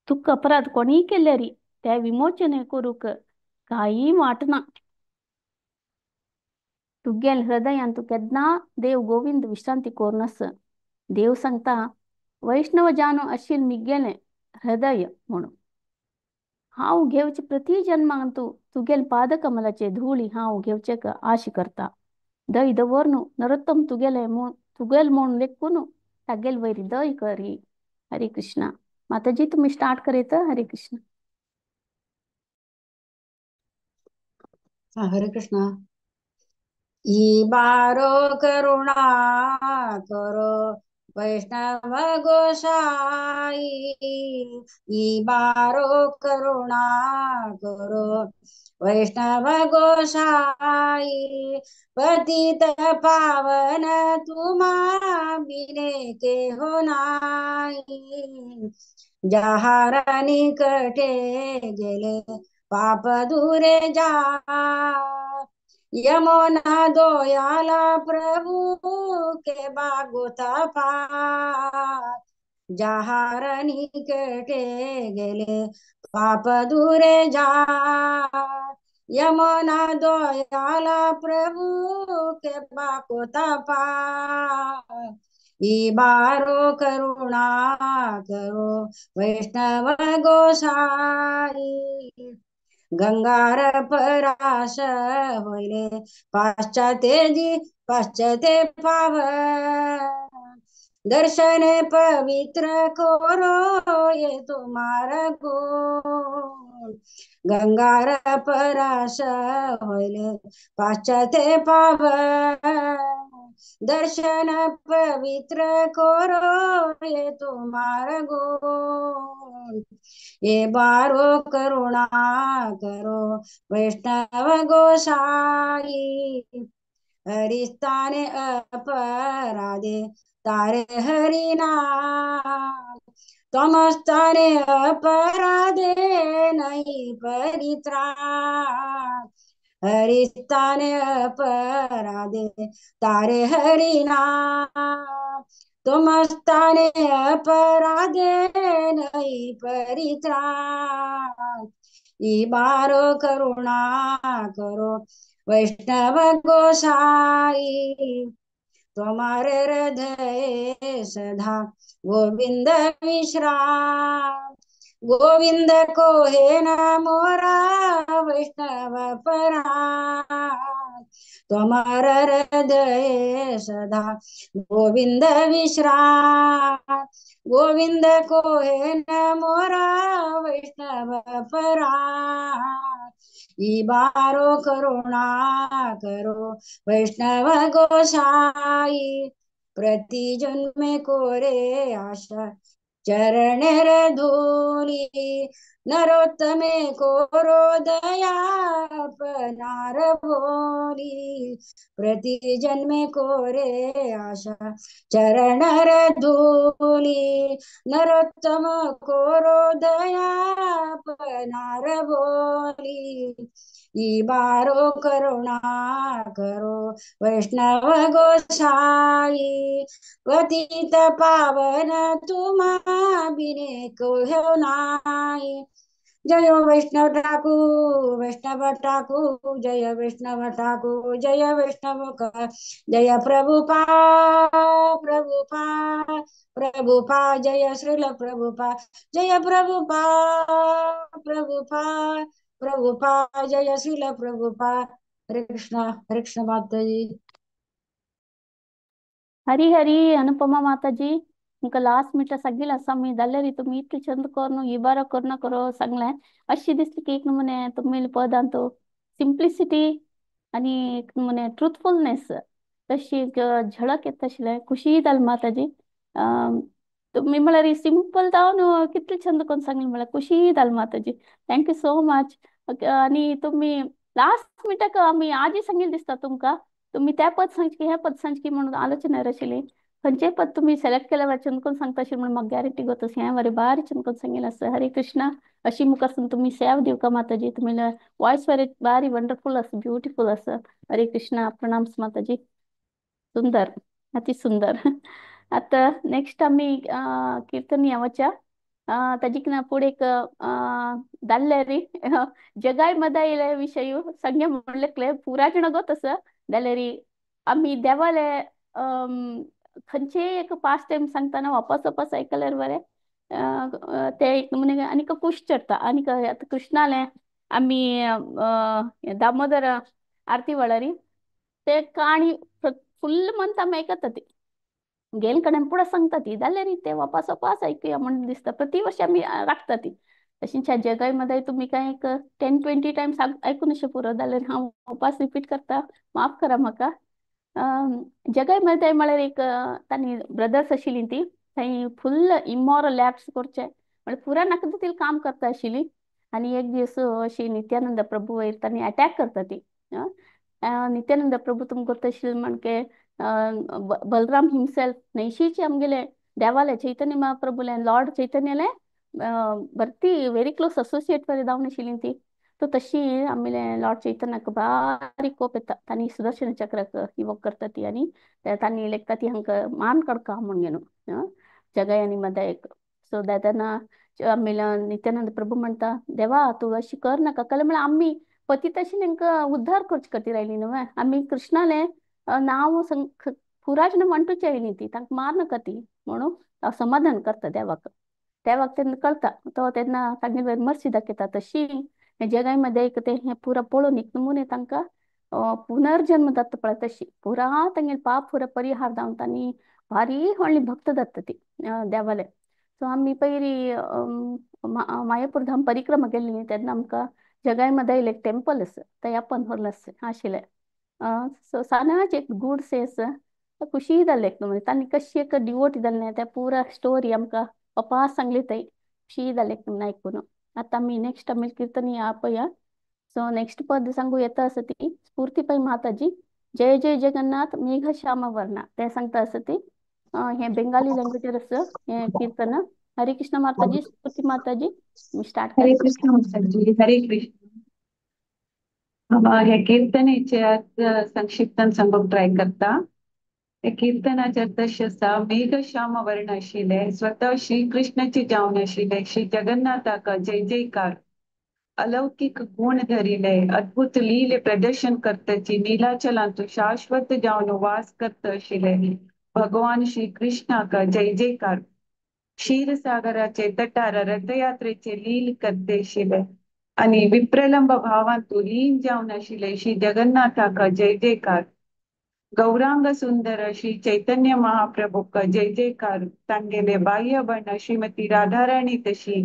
तुका अपराध कोणीय केल्यारी ते विमोचन करूक कांय वाटना। तुगेल हृदयान तूं केन्ना देव गोविंद विश्रांती कोरनस. देव सांगता वैष्णव जानो अशील मिगेलें हृदय म्हणून. हांव घेवचे प्रति जन्मांत तूं तुगेल पादकमलाचे धुळी हांव घेवचे आश करता. दय दवरनु नरोत्तम तुगेले म्हूण तुगेल म्हूण लेखून तागेल वयर दय करी. हरे कृष्णा. माताजी तुम्ही स्टार्ट करीत. हरे कृष्ण. हरे कृष्णा. ई बारो करुणा करो वैष्णव गोसाई, ई बारो करुणा करो वैष्णव गोसाई, पतित पावन तुमा बिने के हो नाही, जहार निकटे गेले पाप दूरे जा, यमुना दोयाला प्रभु के बागोता पार, जहार निकटे गेले पाप दूरे जा, यमुना दोयाला प्रभु के बागोता पार, ई बारो करुणा करो वैष्णव गोसाई, गंगार पराश होइले पाश्चात्य जी पाश्चात्य पाव, दर्शन पवित्र कोरो ये तुम्हार गुण, गंगार पराश होइले पाश्चात्य पाव, दर्शन पवित्र कोरो ये तुम्हार गुण, ये बारो करुणा करो वैष्णव गोसाई, हरिस्ताने अपराधे तारे हरिनाम, तमस्ताने अपराधे नहीं परित्राण, हरिस्ताने अपराधे तारे हरिनाम, तुमस्ताने अपराधे नहीं परित्राण, ई बारो करुणा करो वैष्णव गोसाई, तुम्हारे हृदय सदा गोविंद विश्राम, गोविंद को हे न मोरा वैष्णव परा, तुम्हारा हृदय सदा गोविंद विश्राम, गोविंद को हे न मोरा वैष्णव परा, ई बारो करुणा करो वैष्णव गोसाई, प्रति जन्मे कोरे आशा चरणेर धूली, नरोत्तमे कोरो दया पनार बोली, प्रति जन्मे कोरे आशा चरणर धूली, नरोत्तम कोरो दया पनार बोली, ई बारो करुणा करो वैष्णव गोसाई, पतित पावन तुमा बिने को नाही, जय वैष्णव ठाकुर वैष्णव ठाकुर जय वैष्णव ठाकुर जय वैष्णव का जय प्रभुपा प्रभुपा प्रभुपा जय श्रील प्रभुपा जय प्रभुपा प्रभुपा प्रभुपा जय श्रील प्रभुपा. हरे कृष्णा. हरे कृष्ण माताजी. हरी हरी अनुपमा माताजी, तुमकां लास्ट मिनटा सगळी आसा मी जाल्यार तुमी इतले छंद करून इबारो करून करो सांगलें अशी दिसली की एक नमुने तुमी पदांत सिम्प्लिसिटी आनी एक नमुने ट्रुथफुलनेस तशी एक झळक येता आशिल्लें. खुशी जाली माताजी. तुमी म्हळ्यार सिंपल जावन कितले छंद करून सांगलें म्हळ्यार खुशी जाली माताजी. Thank you so much. आनी तुमी लास्ट मिनटाक आमी आजी सांगिल्लें दिसता तुमकां, तुमी त्या पद सांगची की ह्या पद सांगची की म्हणून आलोचना आशिल्ली. खंयचेय पद तुमी सिलेक्ट केल्यार चंद करून सांगता अशें म्हणून म्हाका गॅरंटी गोत हें बरें बारीक चंद करून सांगिल्लें आसा. हरे कृष्णा. अशी मुखार तुमी सेवा दिवका माताजी. तुमी वॉयस बरे बारी वंडरफूल आसा, ब्युटिफूल आसा. हरे कृष्णा. प्रणाम माताजी. सुंदर, अति सुंदर. आता नेक्स्ट आमी कीर्तन यावच्या. ताजी फुडें एक दाल्ले री जगाय मदायले विशय संगे म्हणले पुरा जण गोत आसा जाल्यार आमी देवाले खंयचेय एक पास टायम सांगतना वापस वापस आयकल्यार बरें ते एक नमुने आनीक खूश चडटा. आनीक आतां कृष्णाले आमी दामोदर आरती वेळारी ते काणी फुल्ल मंत आमी आयकता ती गेल कडेन पुढे सांगता ती जाल्यार ते वापस वापस आयकुया म्हण दिसता. प्रति वर्ष आमी राखता ती. तशीच ह्या जगाय मध्ये तुमी काय एक 10-20 टायम्स आयकून अशें पुरो जाल्यार हांव वापस रिपीट करता, माफ करा म्हाका. जगाय मध्ये म्हळ्यार एक तांणी ब्रदर्स आशिल्ली ती थंय फुल्ल इमॉरल ऍक्ट्स करचे म्हळ्यार पुरा नाका ती काम करता आशिल्ली. आनी एक दीस अशी नित्यानंद प्रभू वयर तांणी अटॅक करता ती. नित्यानंद प्रभू तुमकां गोत आशिल्ले म्हणके बलराम हिमसेल्फ नैशीचे आमगेले देवाले चैतन्य महाप्रभूले लॉर्ड चैतन्यले भरती व्हेरी क्लोज असोसिएट बरी जावन आशिल्ली ती. तो तशी आमगेले लॉर्ड चैतन्याक बारीक कोप येता तांणी सुदर्शन चक्राक इवोक करता ती आनी तांणी लेखता ती हांकां मान कडका म्हूण घेवन जगाय आनी मदायक. सो तेन्ना आमगेले नित्यानंद प्रभू म्हणटा देवा तूं अशी कर नाका कल म्हळ्यार आमी पतिताशी तांकां उद्धार करचे खातीर आयली न्हय आमी कृष्णाले नांव पुराज म्हणटूच आयली ती तांकां मार नाका ती म्हणून समाधान करता देवाक. देवाक तेन्ना कळटा तो तेन्ना तांगे मर्सी दाखयता. तशी जगाय मध्ये एक ते हें पुरा पळोवन एक नमुने तांकां पुनर्जन्म जाता पळय तशी पुरा तांगेले पाप पुरा परिहार जावन तांणी भारी व्हडली भक्त जाता ती देवाले. सो आमी पयली मायापूर धाम परिक्रमा केल्ली तेन्ना आमकां जगाय मध्ये एक टेम्पल आसा थंय आपण व्हरलो आशिल्लें. सो सानाच एक गूड सेस खुशी जालें एक नमुने तांणी कशी एक डिवोट जालें त्या पुरा स्टोरी आमकां पप्पा सांगली थंय खुशी जालें एक नमुने आयकून. आतां आमी नेक्स्ट आमी किर्तन या पळया. सो नेक्स्ट पद सांगू येता आसा ती स्फूर्ती पै माताजी जय जय जगन्नाथ मेघ श्याम वर्णा ते सांगता आसा ती. हे बेंगाली लँग्वेजीर आसा हें किर्तन. हरे कृष्ण माताजी, स्फूर्ती माताजी स्टार्ट हरे कर. कृष्ण माताजी, हरे कृष्ण. हे कीर्तनेचे अर्थ संक्षिप्तान सांगूंक ट्राय करता. हे कीर्तनाचे अर्थ अशें आसा, मेघश्याम वर्ण आशिल्ले स्वतः श्री कृष्णाची जावन आशिल्ले श्री जगन्नाथाक जय जयकार अलौकिक गुण धरिले अद्भुत लीले प्रदर्शन करतची नीलाचलांतु शाश्वत जावन वास करत आशिल्ले भगवान श्री कृष्णाक जय जयकार क्षीरसागराचे तटार रथयात्रेचे लील करते आशिल्ले आणि विप्रलंब भावांतु लीन जावन आशिल्ले श्री जगन्नाथाक जय जयकार गौरांग सुंदर श्री चैतन्य महाप्रभूक जय जयकार तांगेले बाह्य बर्ण श्रीमती राधाराणी तशी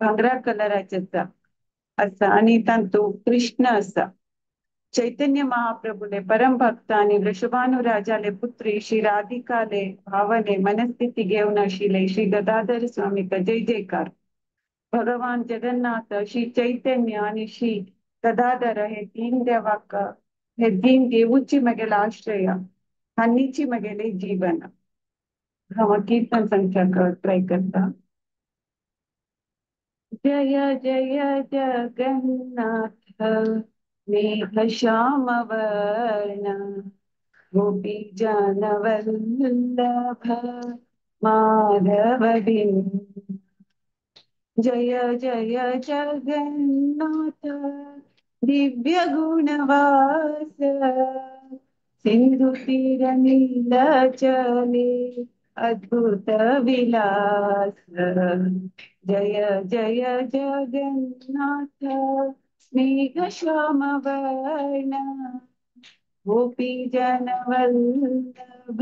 भांगरा कलराचे आसा आणि तांतू कृष्ण आसा. चैतन्य महाप्रभूले परम भक्त आणि वृषभानु राजाले पुत्री श्री राधिकाले भावने मनस्थिती घेवन आशिल्ले श्री गदाधर स्वामीक जय जयकार. भगवान जगन्नाथ श्री चैतन्य आणि श्री गदाधर हे तीन देवाक हे तीन देवूची मगेले आश्रय हांनीची मगेले जीवन. हांव कीर्तन सांगच्याक ट्राय करता. जय जय जगन्नाथ मेघ श्याम वर्ण गोपी जन वल्लभ माधव बिन जय जय जगन्नाथ दिव्य गुणवास सिंधु तीर नीलाचले अद्भुत विलास जय जय जगन्नाथ मेघ श्याम वर्ण गोपी जन वल्लभ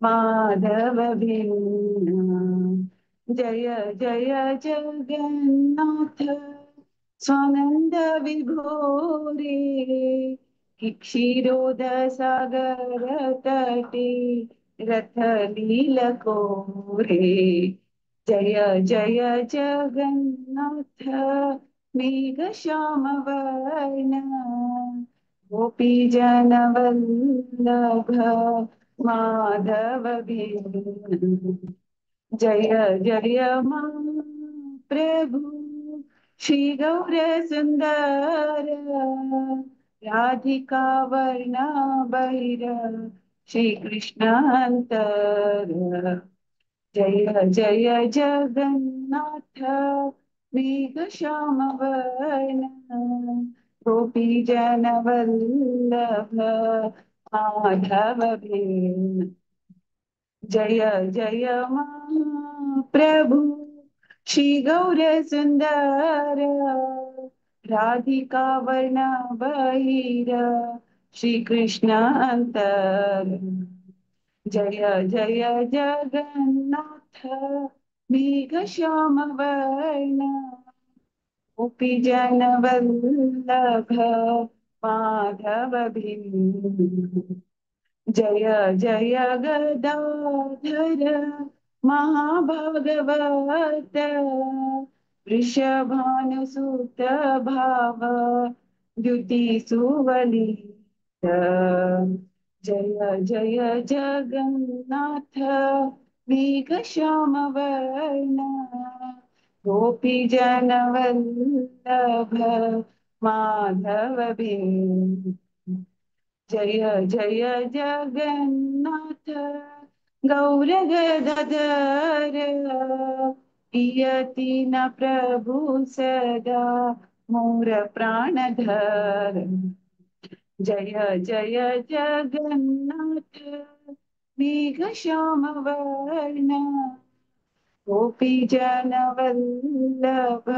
माधव भिन्न जय जय जगन्नाथ स्वानंद विभोरे क्षीरोद सागर तटे रथ लील कोरे जय जय जगन्नाथ मेघ श्याम वर्ण गोपी जन वल्लभ माधव भिन्न जय जय मा प्रभु श्री गौर सुंदर राधिका वर्ण बहिर श्री कृष्णांतर जय जय जगन्नाथ मेघ श्याम वर्ण गोपी जन वल्लभ माधव भिन्न। जय जय महाप्रभु श्री गौर सुंदर राधिका वर्ण बहिर श्री कृष्ण अंतर। जय जय जगन्नाथ मेघ श्याम वर्ण गोपी जन वल्लभ माधव भिन्न। जय जय गदाधर महाभागवत वृषभानुसुत भाव द्युति सुवलित। जय जय जगन्नाथ मेघ श्याम वर्ण गोपी जन वल्लभ माधव भिन्न। जय जय जगन्नाथ गौर गदाधर इयति न प्रभु सदा मोर प्राणधर। जय जय जगन्नाथ मेघ श्याम वर्ण गोपी जन वल्लभ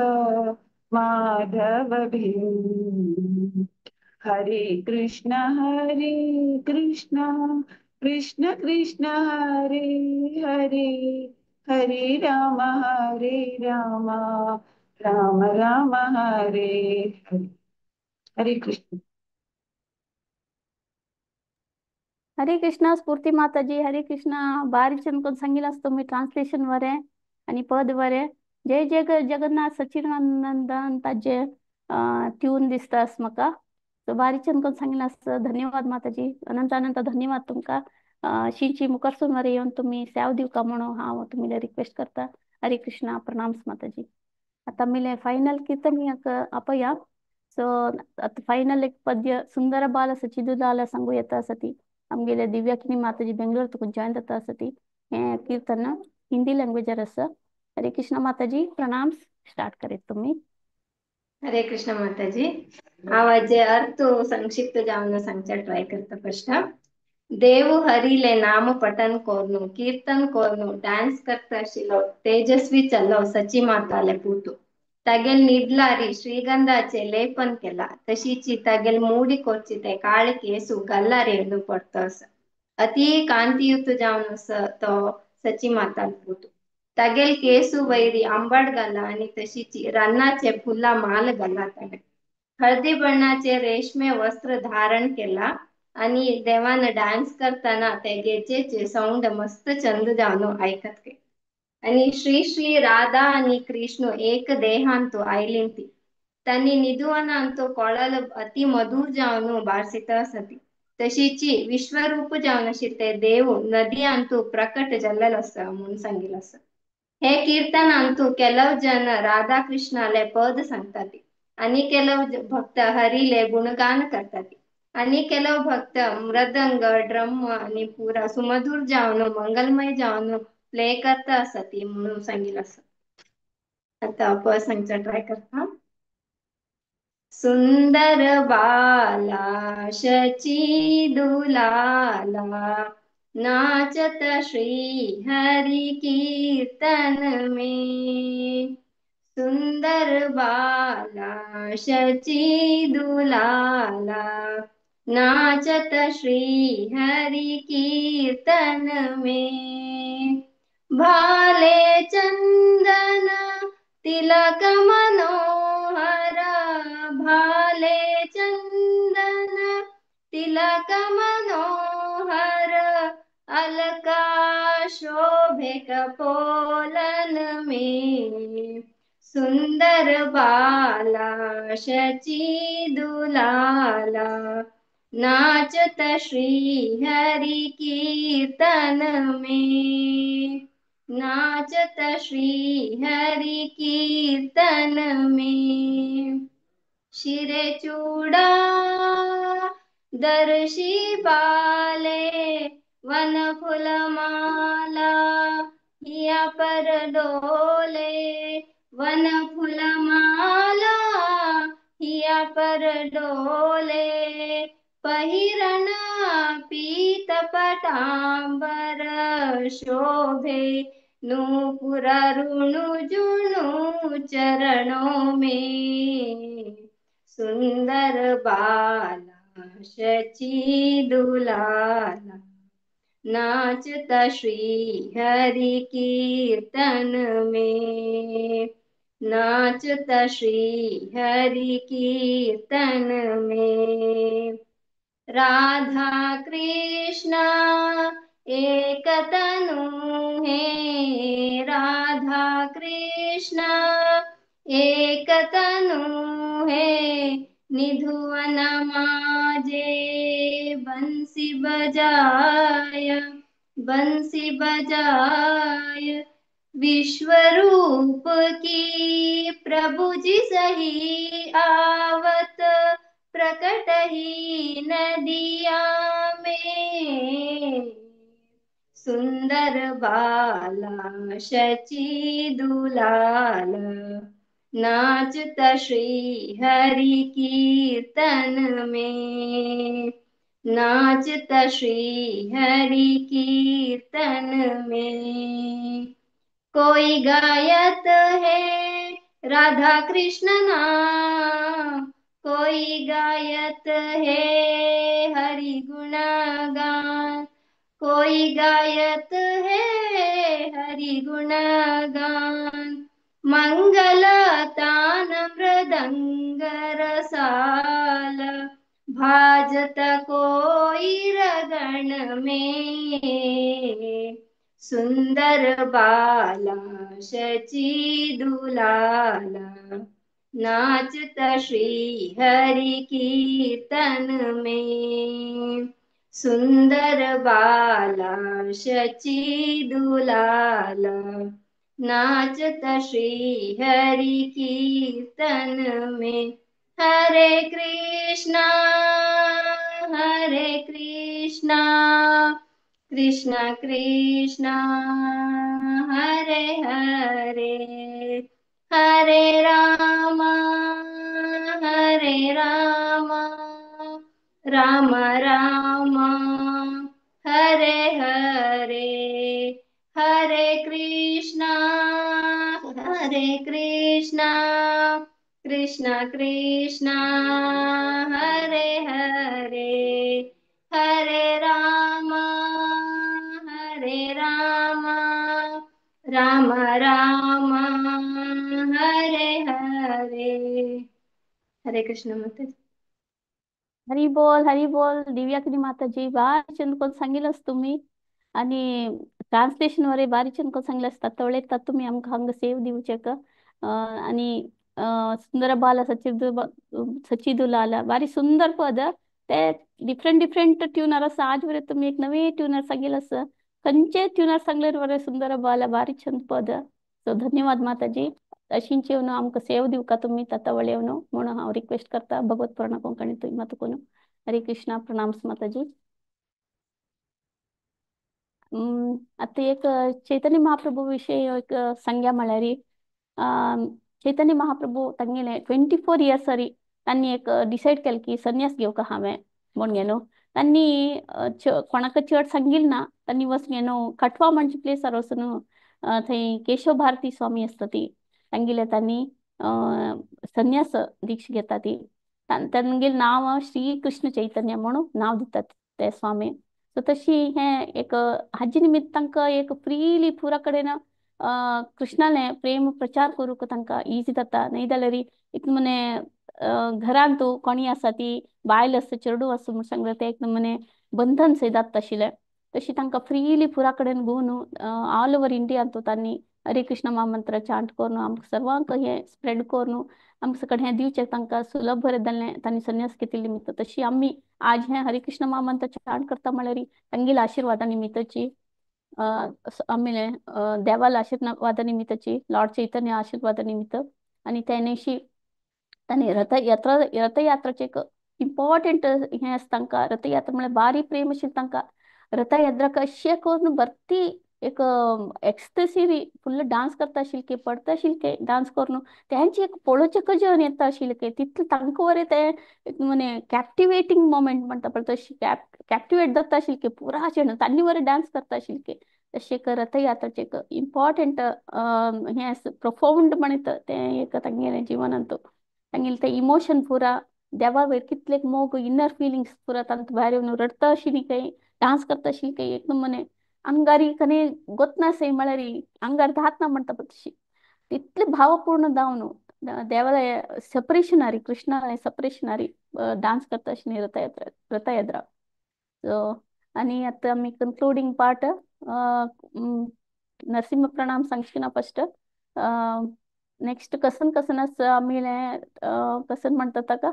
माधव भिन्न। हरे कृष्ण कृष्ण कृष्ण हरे हरे हरे राम राम राम हरे हरे। हरे कृष्ण। हरे कृष्णा स्फूर्ती माताजी। हरे कृष्णा। बारी चंद कोण सांगितलं तुम्ही ट्रान्सलेशन बरें आणि पद बरें। जय जय जगन्नाथ सच्चिदानंदन ताजे ट्यून दिसतास म्हाका। सो बारी चंद कोण सांगितलं आसता। धन्यवाद माताजी, अनंत अनंत धन्यवाद तुमकां। शिंची मुखारसून मरे येवन तुमी सेव दिवका म्हणून हांव तुमी रिक्वेस्ट करता। हरे कृष्णा, प्रणाम माताजी। आतां मिले फायनल कीर्तन आपया। सो आतां फायनल एक पद्य सुंदर बाल सचिदुलाल सांगू येता आसा ती आमगेले दिव्याकिनी माताजी बेंगलोर तुका जॉयन जाता आसा ती हें कीर्तन हिंदी लँग्वेजार आसा। हरे कृष्णा माताजी, प्रणाम। स्टार्ट करीत तुमी। हरे कृष्ण माताजी। आवाजे अर्थ संक्षिप्त जावन सांगच्या ट्राय करता फर्स्ट। देव हरिले नाम पठन कोर्नु कीर्तन कोर्नु डान्स करता आशिल्लो तेजस्वी चलो सची माताले पूतु तागेल निडलारी ಶ್ರೀಗಂಧಾಚೆ ಲೇಪನ್ ಕೆಲ तशीची तागेल ಮೂಡಿ ಕೊರ್ಚಿತೆ ಕಾಳೆ ಕೇಸು ಗಲ್ಲಾರಿ पडतस अति कांतियुक्त जावन तो सची माताल पूतु तागेल केसु वैरी आंबट घाला आणि तशीची रान्नाचे फुला माल घाला ताणें हळदी बर्णाचे रेशमे वस्त्र धारण केला आणि देवान डान्स करताना ते गेचेचे साऊंड मस्त चंद जावन ऐकत गे। आणि श्री श्री राधा आणि कृष्ण एक देहांतु आयलिंती तांणी निधुवनांतु कोळल अति मधुर जावन बारसित आसती तशीची विश्वरूप जावन आशिल्ले देव नदियांतु प्रकट जाल्लेलो आसा म्हणून सांगिल्लें आसा। हे कीर्तनांतु ಕೆಲವು जन राधा कृष्णाले पद सांगतात आणि ಕೆಲವು भक्त हरिले गुणगान करतात आणि ಕೆಲವು भक्त मृदंग ड्रम आणि पुरा सुमधुर जावन मंगलमय जावन प्ले करता आसती म्हणून सांगिल्लें आसा। आता पद सांगचा ट्राय करता। सुंदर बाला शची दुलाला नाचत श्री हरि कीर्तन में सुंदर बाला शची दुलाला नाचत श्री हरि कीर्तन में भाले चंदन तिलक मनोहरा भाले चंदन तिलक मनोहर अलका शोभे कपोलन में सुंदर बाला शची दुलाला नाचत श्री हरि कीर्तन में नाचत श्री हरि कीर्तन में शिरे चूड़ा दर्शी बाले वन फुलमाला हिया पर डोले, वन फूल माला हिया पर डोले, पहिरण पीत पटांबर शोभे, नूपुर रुणु जुणु चरणों में, सुंदर बाला शची दुलाला, नाचता श्री हरि कीर्तन में, नाचता श्री हरि कीर्तन में। राधा कृष्णा एक तनु है, राधा कृष्णा एक तनु है, निधुवन माजे बंसी बजाय, बंसी बजाय, विश्वरूप की प्रभु जी सही आवत, प्रकट ही नदिया में, सुंदर बाला शची दुलाल, नाचता श्री हरि कीर्तन में, नाचता श्री हरि कीर्तन में। कोई गायत है राधा कृष्ण नाम, कोई गायत है हरि गुणगान, कोई गायत है हरि गुणगान, मंगल तान मृदंग रसाल, भाजत कोई रगण में, सुंदर बाला शची दुलाला, नाचता श्री हरि कीर्तन में, सुंदर बाला शची दुलाला, नाचता श्री हरि कीर्तन में। हरे कृष्णा हरे कृष्णा कृष्णा कृष्णा हरे हरे, हरे राम हरे राम राम राम हरे हरे, हरे कृष्णा कृष्णा कृष्णा हरे हरे, हरे राम राम राम हरे हरे। हरे कृष्ण माता। हरी बोल हरी बोल दिव्याकिनी माताजी, भारी चंद कोण सांगितलंस तुम्ही आणि ट्रान्सलेशन वरे भारी चंद कोण सांगलस तवळे तुम्ही आमकां हांगा सेव दिवचेक आणि सुंदर बाला सचिदुलाला भारी सुंदर पद ते डिफरंट डिफरंट ट्यूनर आसा. आज वरे तुम्ही एक नवे ट्यूनर सांगितलंस, खंयचे ट्यूनर सांगल्यार बरें सुंदर बाला भारी छंद पद. सो धन्यवाद माताजी, अशींच येवन आमकां सेव दिवका तुमी तवळे येवन म्हणून हांव रिक्वेस्ट करता भगवत पुराण कोंकणी तुमी मात कोण. हरे कृष्णा, प्रणाम माताजी. आतां एक चैतन्य महाप्रभू विशय एक सांग्या म्हळ्यार चैतन्य महाप्रभू तांगेले 24 इयर्स सरी तांणी एक डिसायड केलें की संन्यास घेवका हांवें म्हूण घेनो. तांणी कोणाक चड सांगिल ना, तांणी वच घेनो कटवा म्हणचे प्लेसार वचून थंय केशव भारती स्वामी आसता ती तांगेले तांणी संन्यास दीक्षा घेता ती. तांगेलें नांव श्री कृष्ण चैतन्य म्हणून नांव दितात ते स्वामी. सो तशी हें एक हाजे निमित्त तांकां एक फ्रीली पुरा कडेन कृष्णाले प्रेम प्रचार करूंक तांकां इजी जाता. न्हय जाल्यार एक नमुने घरांत कोणी आसा ती बायल आसा चेडूं आसा म्हूण सांगलें तें एक नमुने बंधन सय जाता आशिल्लें. तशी तांकां फ्रीली पुरा कडेन घेवन ऑल ओवर इंडियांत तांणी हरे कृष्ण महामंत्र चांट करून आमकां सर्वांक हें स्प्रेड करून आमकां सगळें हें दिवचें तांकां सुलभ बरें जालें तांणी संन्यास घेतिल्ले निमित्त. तशी आमी आज हें हरे कृष्ण महामंत्र चांट करता म्हळ्यार तांगेल्या आशिर्वादा निमित्तची आमी देवाला आशिर्वादा निमित्तची लॉर्ड चैतन्य आशिर्वादा निमित्त. आनी तेन्नाशी तांणी रथयात्रा रथयात्राचें एक इम्पॉर्टंट हें आसा तांकां. रथयात्रा म्हळ्यार बारी प्रेम आशिल्लें तांकां. रथयात्रा कशें करून भरती एक एक्सतसी फुल्ल डांस करता आशिल्ले की पडता आशिल्ले की डांस करून तेंची एक पळोवचें कजेवन येता आशिल्ले की तितलें तांकां वरी तें एक म्हणे कॅप्टिवेटींग मोमेंट म्हणटा पळय तशी कॅप्टिवेट जाता आशिल्ले की पुरा चेडूं तांणी वरी डांस करता आशिल्ले की. तशें एक रथयात्राचें एक इम्पॉर्टंट हें आसा प्रोफाउंड म्हणीत तें एक तांगेलें जिवनांत तांगेलें तें इमोशन पुरा देवा वयर कितले मोग इनर फिलिंग्स पुरा तांत भायर येवन रडटा आशिल्ली काय डांस करता आशिल्ली काय एकदम म्हणे अंगारी कने ಗೊತ್ತನಾಸೆ म्हळ्यार अंगार धात ना म्हणटा पळय तशी तितले भावपूर्ण जावन देवाले सेपरेशन आरी कृष्णाले सेपरेशन आरी डांस करता आशिल्ली रथयात्रा रथयात्रा. सो आनी आतां आमी कन्क्लूडिंग पार्ट नरसिंह प्रणाम सांगशी ना फस्ट. नेक्स्ट कसन कसन आमी कसन म्हणटा ताका.